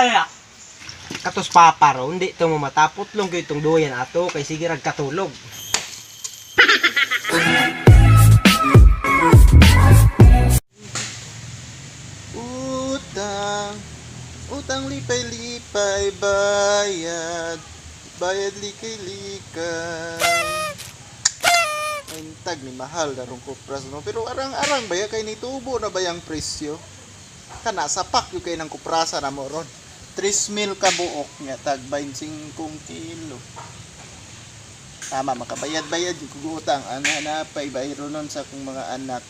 Kaya. Katos papa ro, hindi to mo mataputlong ko itong duyan ato kay sige rag katulog. Utang, utang lipay-lipay, bayad, bayad likay-likay. Ay, tag ni mahal darong kupras no, pero arang-arang baya kay nitubo na bayang presyo. Kana sapak yung kay ng kuprasa na mo ron. 3,000 ka buok nga tag 25 kilo. Tama, makabayad-bayad yung kog utang. Ana na pay bayro nun sa akong mga anak.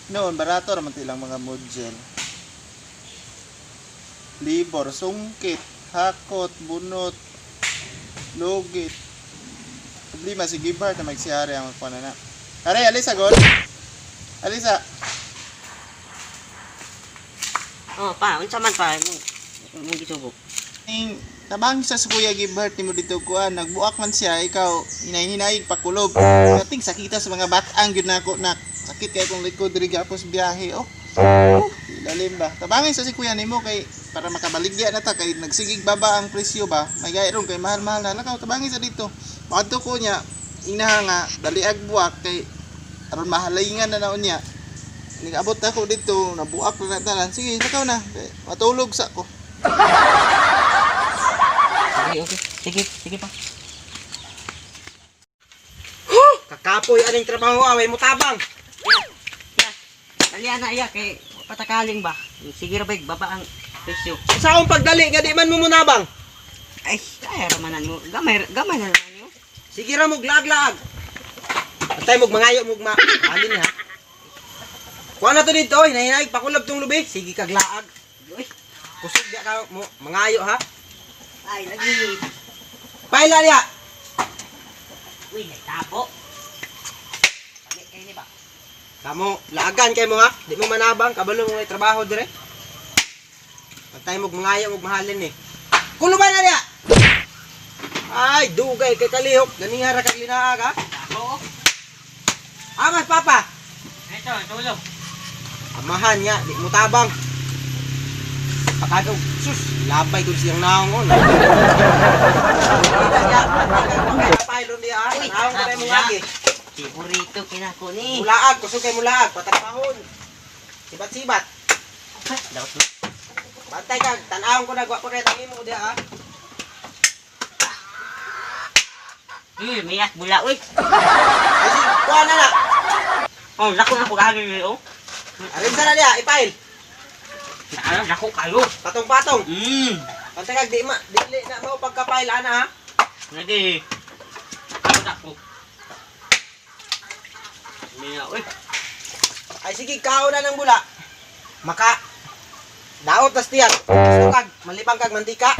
Noon, barato raman tilang mga model. Libor, sungkit, hakot, bunot, lugit. Problema si Gibhart na magsihari ang magkuha na na. Aray, alisa, gol! Alisa! Oh, pa, unsa man pa mo mo gisubok. Ning, tabang sa si Kuya Gibhart ni mo dito kuan, nagbuak man siya, ikaw, hinay-hinay, pakulob. Kating sakita sa mga batang yun na ako, nak. Sakit kay kong likod, diri gapos biyahe, oh. Oh, ilalim ba? Tabangin sa si kuya nimo kay para makabaligya na ta kay nagsigig baba ang presyo ba. May gayron kay mahal-mahal na lakaw tabangin sa dito. Makadto ko niya inaha nga daliag buak kay aron mahalayngan na naon niya. Nigabot ako dito, nabuak na tanan. Sige, lakaw na. Kay matulog sa ko. Sige, okay. Sige, sige pa. Kakapoy aning trabaho away mo tabang. Ya. Ya. Dali na iya kay patakaling ba. Sige ra big baba ang presyo. Sa akong pagdali nga di man mo munabang. Ay, kaya ra manan mo. Gamay gamay na lang niyo. Sige ra mo laag-laag. Antay mo mangayo mo ma. Alin ha. Kuha na to dito, hinay-hinay pakulob tong lubi. Sige kag laag. Uy, Kusog di ka mo mangayo ha. ay lagi. Paila niya. Uy, tabo. Kami kay ni ba? Kamo, laagan kay mo ha. Di mo manabang, kabalo mo may trabaho dire. Pantay mo mangayo mo mahalin eh. Kuluban na niya. Ay, dugay kay kalihok. Ganiha ra kag linaag ha. Tabo. Amas papa. Ito, tulog. Amahan nga, di mo tabang. Pakadog, sus, labay ko siyang naong on. Pailon diya, ah. Uy, Naong ka na mong agi. Favorito kinako ni. Mulaag, kusog kay mulaag, patapahon. Sibat-sibat. Daot. Bantay ka, tanawon ko na, gwa ko na tangi mo diya, ah. Uy, miyak bula uy. Ay, sige, kuha na na. Oh, lako na ko gagi ni oh. Arin sa na diya, ipail. Ano, lako kayo. Patong-patong. Bantay ka, di ma, dili na mo pagkapail, ana ha. Lagi. Ako dako. Miya uy. Ay, sige, kao na ng bula. Maka, daot tas tiyan. Gusto kag, malibang kag mantika.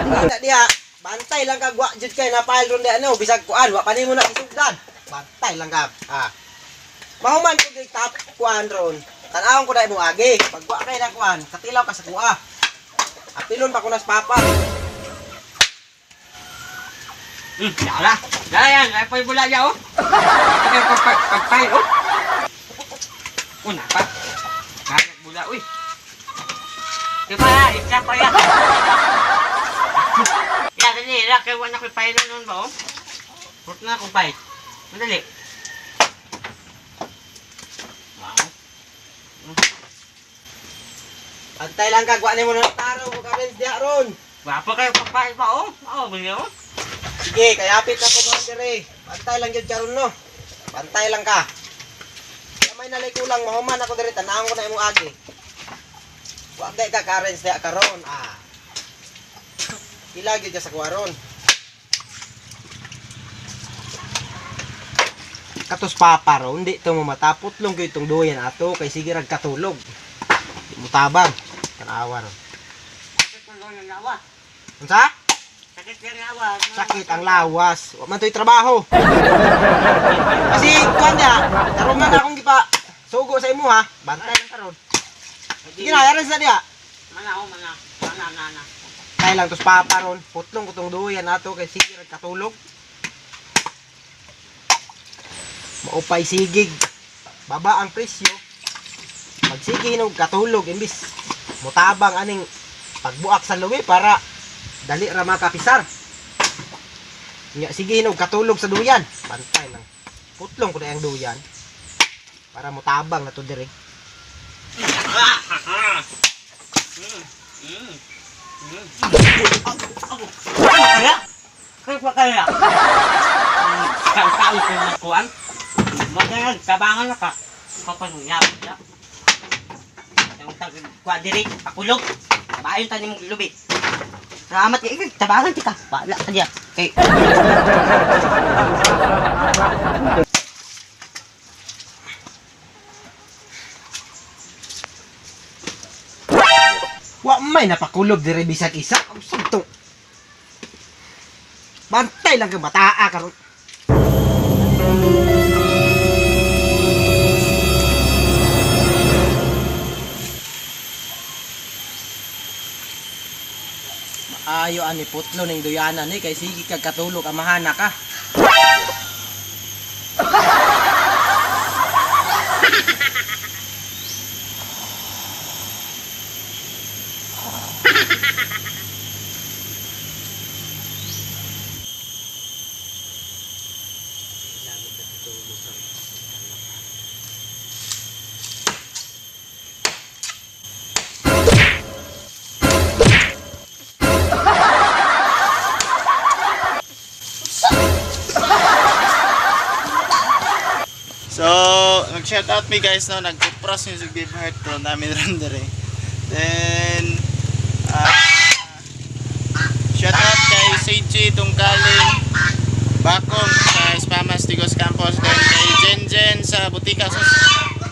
Kita diha, bantay lang kag wa jud kay napail ron diha no, bisag kuan, wa pa nimo na isugdan. Bantay lang kag. Ah. Mahuman ko gid tap kuan ron. Tan-awon ko na imong agi. Pag wa kay na kuan, katilaw ka sa kuha. Apilon pa ko nas papa. Dala. Dala yan, ay pa bula ya oh. Pag pag pag oh. Una pa. Kaya bula uy. Di pa, isa pa ya. Ya, dali, la kay wala ko pail nun ba oh. Put na ako pail. Madali. Wow. Bantay lang kag wa nimo na taro mo ka diha ron. Wapo kayo pagpail pa oh. Oo, ganyan oh. Sige, kay hapit na ko mo dire. Bantay lang gyud karon no. Bantay lang ka. Gamay na lay kulang mahuman ako dire tanawon ko na imong agi. Wa kay ka karens diha karon ah. Ila gyud ka sa kuwaron. Katos papa ro, hindi to mo mataputlong kay itong duyan ato kay sige rag katulog. Di mo tabang. Tanawa ron. Sakit ang lawas. Unsa? Sakit ang lawas. Sakit ang lawas. Wa man to'y trabaho. Kasi kuan niya, tarungan na akong gipa sugo sa imo ha. Bantay lang karon. Sige na, yaran sa diha. Mana oh, mana. Mana na na. Kay lang tos papa ron. Putlong ko tong duyan nato kay sige rag katulog. Maupay sigig. Baba ang presyo. Pagsige hinog katulog imbis mutabang aning pagbuak sa luwi para dali ra makapisar. Nya sige hinog katulog sa duyan. Bantay lang. Putlong ko na ang duyan. Para mutabang na to dire. Kaya? Kaya pa kaya? Kaon ko ng kuan. Magalang, tabangan na ka. Kapanuyap ya. Yung tag kuan diri, pakulog. Tabayon ta nimong lubi. Salamat kay tabangan tika. Wala ka diya. Kay Wa may napakulob dire bisag isa. Ang sugtong. Bantay lang kang bataa karon. Maayo ani putlo ning duyanan ni kay sige kag katulog amahana ka. So, nag-shout out me guys no, nagkupras yung si Give Heart ron namin ron dire. Then shout out kay CJ Tungkaling Bakong sa Spamas Tigos Campos, then kay Jen Jen sa Butika sa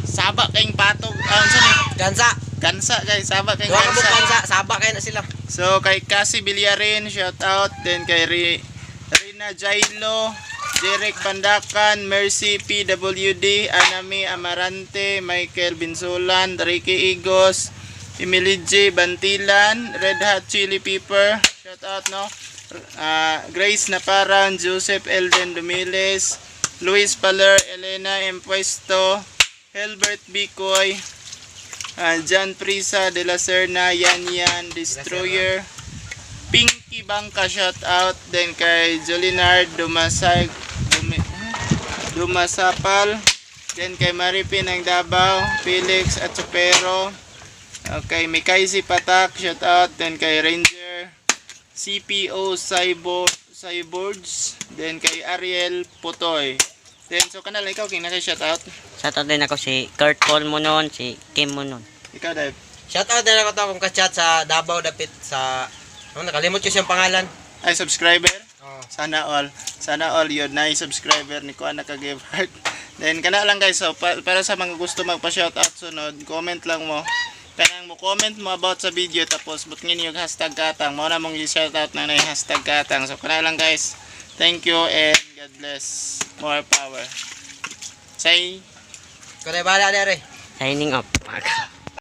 Saba kayong patog. Ah, unsa ni? Gansa. Gansa guys, saba kayong Duha ka buok gansa. gansa, saba kay na sila. So kay Cassie Villarin, shout out. Then kay Rina Jailo, Derek Pandakan, Mercy PWD, Anami Amarante, Michael Binsulan, Ricky Igos, Emily J. Bantilan, Red Hot Chili Pepper, shout out no. Grace Naparan, Joseph Elden Dumiles, Luis Paler, Elena Empuesto, Helbert Bicoy, John Prisa de la Serna, Yan Yan, Destroyer, Pinky Bangka, shout out. Then kay Jolinard Dumasag, Dumasapal. Then kay Maripin ng Davao, Felix Atsupero. Okay, Mikaisi Patak, shout out. Then kay Ranger, CPO Cyborgs. Then kay Ariel Putoy. Then so kanal ikaw king naka shout out. Shout out din ako si Kurt Paul Monon, si Kim Monon. Ikaw Dave. Shout out din ako to akong kachat sa Davao dapit sa ano nakalimot ko siyang pangalan. Ay subscriber. Oh. Sana all. Sana all yun na subscriber ni Kuan naka-give heart. Then kana lang guys, so para sa mga gusto magpa-shoutout sunod, comment lang mo. Kanang mo comment mo about sa video tapos butngin yung #katang. Mao na mong i-shoutout na na #katang. So kana lang guys. Thank you and God bless. More power. Say Kunay bala dere. Signing off.